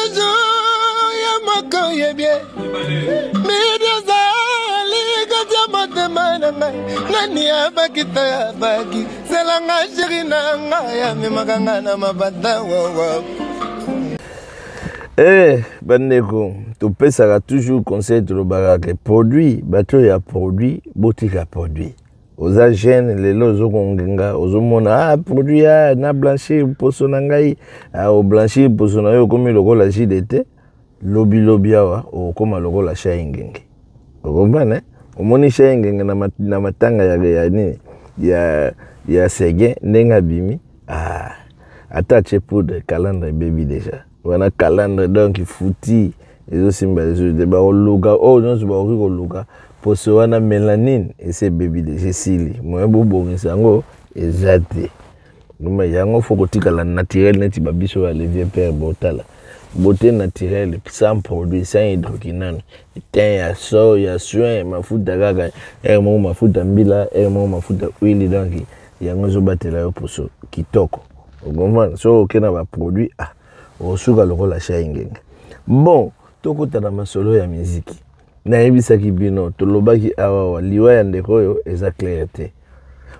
Ya moko yebie midi ezali kati ya motema na ngai nani abaki to abaki zelanga sheri na ngai amemaka ngai na mabata wawa. Eh, bandeko, topesaka toujours conseil, tolobaka ke produit, bato ya produit, botika produit. Oza jeune lelo, ozokongenga, ozomona ah, produit ah, na blanchir poso na ngai ah, oblanchir poso na yo, okomi lokola jdt. Lobi lobi awa okokoma lokola shai ngenge, okomprendre? Omoni shai ngenge na matanga ya nini ya Seguin, ndenge abimi ah, ata atie poudre, calandre ebebi déjà wana, calandre donc futi, ezosimba lisusu te. Bakoluka oyo nyonso bakoki koluka, poso wana mélanine esi ebebi déjà, esili, moyen bobongisa yango eza te. Mais yango faut kotikala naturel neti babiso ya le vieux père. Botala beauté naturelle, sans produit, sans hydroquinone, teint ya so ya soin, mafuta kaka ere moko, mafuta mbila ere moko, mafuta huile, donc yango ezobatela yo poso kitoko, okomprendre? Soki oke na baproduit ah, osuka lokola shai ngenge. Bon, tokota na masolo ya miziki. Nayebisaki bino, tolobaki awawa, liwa ya ndeko oyo eza clair te.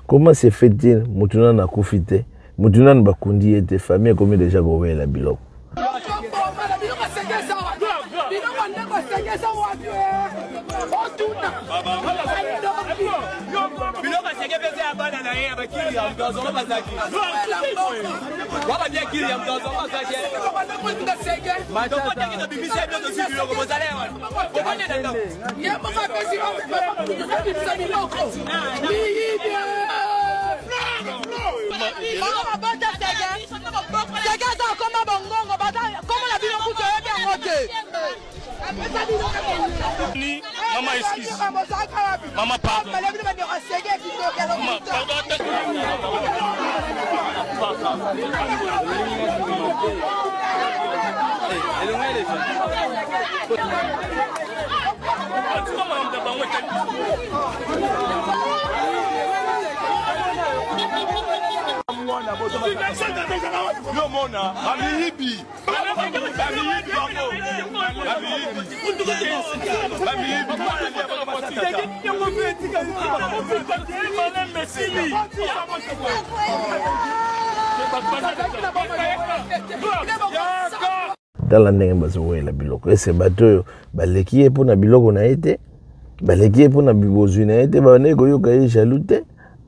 Comment se fait-il, motu nanu akufi te, motu nanu bakundi ye te, famille ekomi déjà kowela biloko? Biloko aseke mpe eza ya bana na ye ya bakili ya moto azongo bazaki wababia kili ya moto azongo azaki tokotaki tobimisa bino, tozwi biloko bozala ya wana, bokone na ndako. Ye moko apesi babimisa biloko miyibi. Bango babota Sege, Sege aza akoma bongongo, komona bino kutu oyebi yango te. Maman, excuse. Maman, pardon. Maman, pardon. Yo mona bamiyibi, bamiyibi bango, bamiyibi, bamiyibi. Tala ndenge bazowela biloko. Ese bato oyo baleki ye mpo na biloko na ye te, baleki ye mpo na bozwi na ye te, babandaki koyoka ye jaloux te.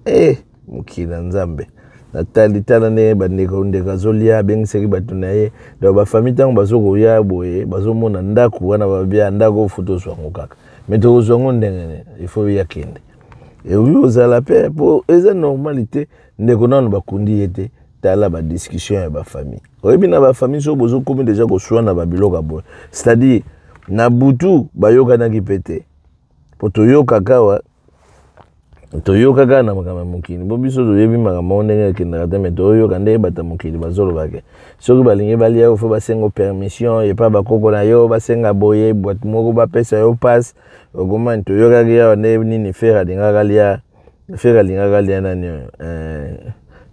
E mokili na Nzambe, natali, tala ndenge bandeko, ndeko azolia, abengisaki bato na ye. Donc bafamille, ntango bazokoya boye, bazomona ndako wana, babia ndako oyo futa, ozwa yango kaka, mais tokozwa yango ndenge nini? Il faut ya kende, ekoki kozala mpe po eza normal te. Ndeko nano bakundi ye te, tala badiscussion ya bafamille. Oyebi, na bafamille soki bozokomi déjà koswana babiloko ya boye, c'est-à-dire na butu bayokanaki mpe te, po toyokaka awa, toyokaka na makambo ya mokili, bo biso toyebi makambo yango ndenge ekendaka te, mais toyoka ndenge bato ya mokili bazolobake, soki balingi balia yo, faut basenga permission epa bakoko na yo, basenga boye boîte moko, bapesa yo passe, okomani. Toyokaki awa nde nini, Ferre alingaka lia, Ferre alingaka lia nani oyo,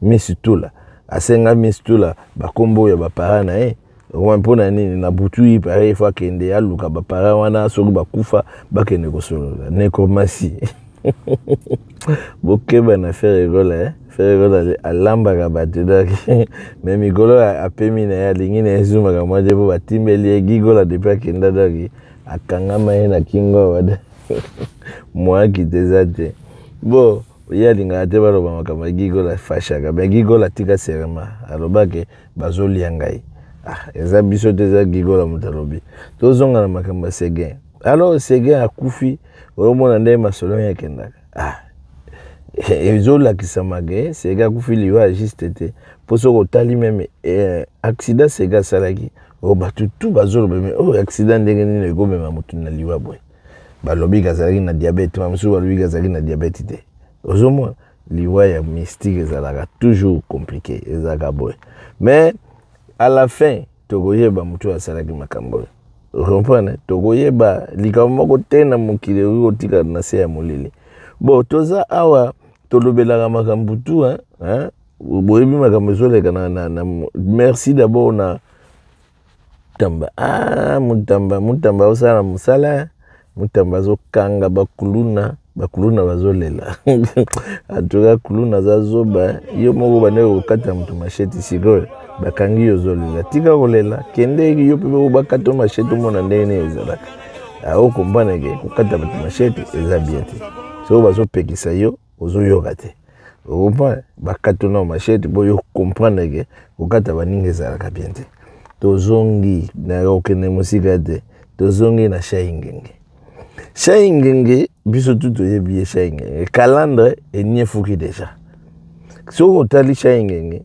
Miss Tula, asenga Miss Tula bakombo oyo ya baparent na ye. Okoma mpona nini? Na butu ye pare ifo akende aluka baparent wana, soki bakufa bakende kosolola nécromancie. Bokeba na Ferre Gola, eh? Ferre Gola alambaka bato, donc mais mikolo apemi na ye, alingi na ye zumaka mwa te, mpo batimbeli ye Gigola depuis akenda, donc akangama ye na kingo awa, mwa akita eza te. Bo ye alingaka te baloba makambo ya Gigola, fashaka, mais Gigola atika serema, alobake bazolia ngai. Ah, eza biso te, eza Gigola moto alobi. Tozonga na makambo ya Seguin. Alors Seguin akufi, oyomona ndenge masolo ye akendaka. Ah, ezolakisama ke Seguin akufi liwa ya juste te, mpo soki otali même accident Seguin asalaki oyo, bato tu bazoloba, mais oyo accident ndenge nini ekomema motu na liwa boye? Balobi kazalaki na diabète, bamosusu balobi kazalaki na diabète te. Ozomona liwa ya mystique ezalaka toujours compliqué, ezalaka boye, mais à la fin tokoyeba motu oyo asalaki makambo oyo, comprendre? Tokoyeba. Likambo moko te na mokili ekoki kotikala na se ya molili. Bon, toza awa, tolobelaka makambo tu, hein? Hein? Boyebi makambo ezoleka na merci d'abord na Mutamba, ah Mutamba, Mutamba osala mosala, Mutamba azokanga bakuluna, bakuluna bazolela. En tout cas kuluna aza zoba, yo moko bandeki kokata moto machete sikoyo bakangi yo ozolela, tika kolela, kende yo mpe bakata machete omona ndenge nini ezalaka. Okomprendre ke kokata bato machete eza bien te, soki bazopekisa yo ozoyoka te. Okomprendre bakata na machete mpo yo comprendre ke kokata baninga ezalaka bien te. Tozongi na kokende mosika te, tozongi na Shai Ngenge. Shai Ngenge biso tu toyebi ye. Shai Ngenge calandre eniefuki deja. Soki otali Shai Ngenge,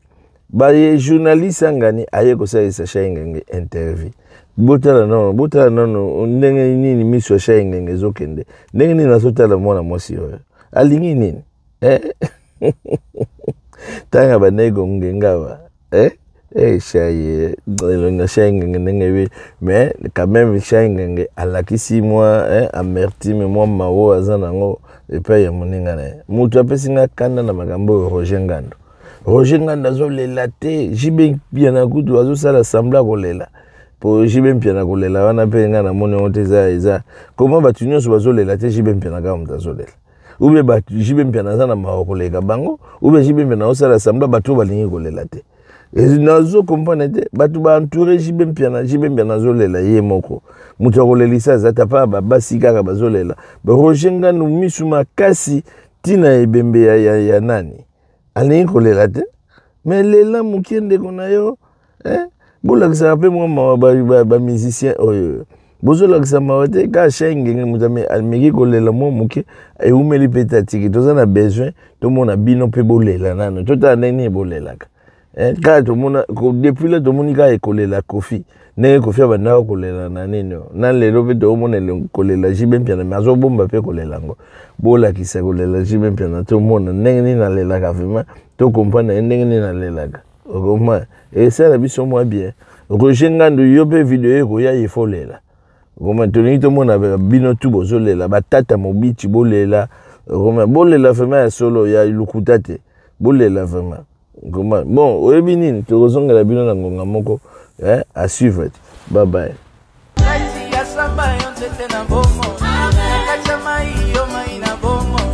baye journaliste angani aye kosalisa Shai Ngenge interview, botala nano, botala nano ndenge nini miso ya Shai Ngenge ezokende, ndenge nini azotala mwana mwasi oyo alingi nini, eh? Ntango bandaki kongenga awa, eh? Eh, Shai elongi na Shai Ngenge ndenge ebi, mais quand même Shai Ngenge alakisi mwa eh, amertume, mwa mawo aza nango epai ya moninga na ye. Moto apesi nga kanda na makambo oyo, Roger Ngando. Roger Ngando azolela te. JB Mpiana kutu azosala semblant kolela, po JB Mpiana kolela wana mpe nga namoni yango te. Eza comment bato nyonso bazolela te, JB Mpiana kaka moto azolela? Ou bien bato JB Mpiana aza na mawa koleka bango, ou bien JB Mpiana azosala semblant, bato oyo balingi kolela te? Nazo comprendre te. Bato baentouré JB Mpiana, JB Mpiana azolela ye moko, moto akolelisa aza te, apa babasi kaka bazolela. Roger Ngando misu makasi ntina ebembe ya nani, alingi kolela te. Me lela mokie ndeko na yo, eh? Bolakisaka mpe mwa mawa bamusicien oyo, bozolakisa mawa te. Kaka Shai Ngenge moto ameki kolela mwa moke, ewumeli mpe te atiki. Toza na besoin tomona bino mpe bolela nano, totala ndenge nini bolelaka. Kaka tomona depuis la tomoni kaka ekolela Kofi, ndenge Kofi abandaka kolela na nini oyo na lelo mpe toomona kolela JB Mpiana, me azobomba mpe kolela yango. Bolakisa kolela JB Mpiana, tomona ndenge nini alelaka vraiment, tocomprendre ye ndenge nini alelaka. Okoma esala biso mwa bien. Roger Ngandu, yo mpe video ekoya, ifo lela. Okoma tolingi tomona bino tu bozolela, batata mobiti bolela. Okoma bolela vraiment ya solo, ya lokuta te, bolela vraiment. Okoma bon, oyebi nini, tokozongela bino na ngonga moko, eh, à suivre. Bye bye. Kati ya samba yo nzete na bongo, na kati ya mai yo mai na bongo.